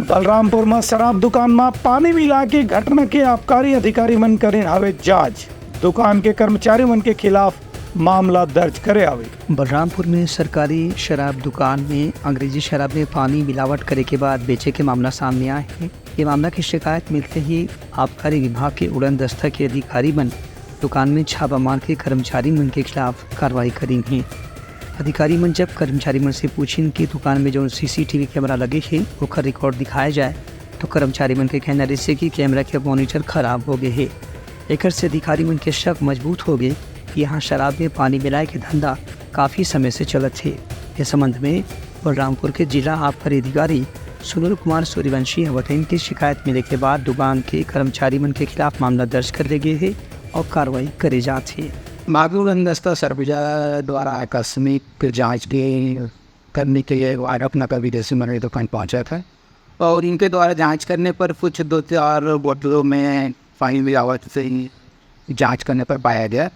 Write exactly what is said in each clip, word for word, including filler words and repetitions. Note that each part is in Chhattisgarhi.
बलरामपुर म शराब दुकान म पानी मिला के घटना के आबकारी अधिकारी मन करिन हवे जांच। दुकान के कर्मचारी मन के खिलाफ मामला दर्ज करे हवे। बलरामपुर में सरकारी शराब दुकान में अंग्रेजी शराब में पानी मिलावट करे के बाद बेचे के मामला सामने आए हे। ये मामला की शिकायत मिलते ही आबकारी विभाग के उड़न दस्ता के अधिकारी मन दुकान में छापा मार के कर्मचारी मन के खिलाफ कार्रवाई करिन हे। अधिकारी मन जब कर्मचारी मन से पूछिन कि दुकान में जौन सीसीटीवी कैमरा लगे हे, ओकर रिकॉर्ड दिखाया जाए, तो कर्मचारी मन के कहना रहिसे कि कैमरा के मॉनिटर खराब हो गए हे। एकर से अधिकारी मन के शक मजबूत हो गए कि यहाँ शराब में पानी मिलाए के धंधा काफी समय से चलत हे। इस संबंध में बलरामपुर के जिला आबकारी अधिकारी सुनील कुमार सूर्यवंशी ह बताइन कि शिकायत मिले के बाद दुकान के कर्मचारी मन के खिलाफ मामला दर्ज कर दे गए हे और कार्रवाई करे जात हे। मागुर दस्ता सरगुजा द्वारा आकस्मिक जांच के करने के लिए वायरप नगर विदेशी मंडल दुकान पहुंचा था और इनके द्वारा जांच करने पर कुछ दो चार बोतलों में पानी मिलावट से ही जांच करने पर पाया गया।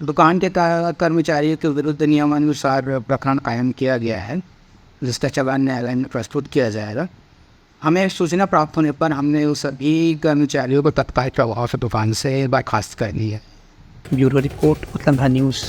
दुकान के का-, कर्मचारियों के विरुद्ध नियमानुसार प्रकरण कायम किया गया है, जिसका चालान न्यायालय में प्रस्तुत किया जाएगा। हमें सूचना प्राप्त होने पर हमने उन सभी कर्मचारियों को तत्काल प्रभाव से दुकान से बर्खास्त कर दिया। Bureau report, Utlangha news.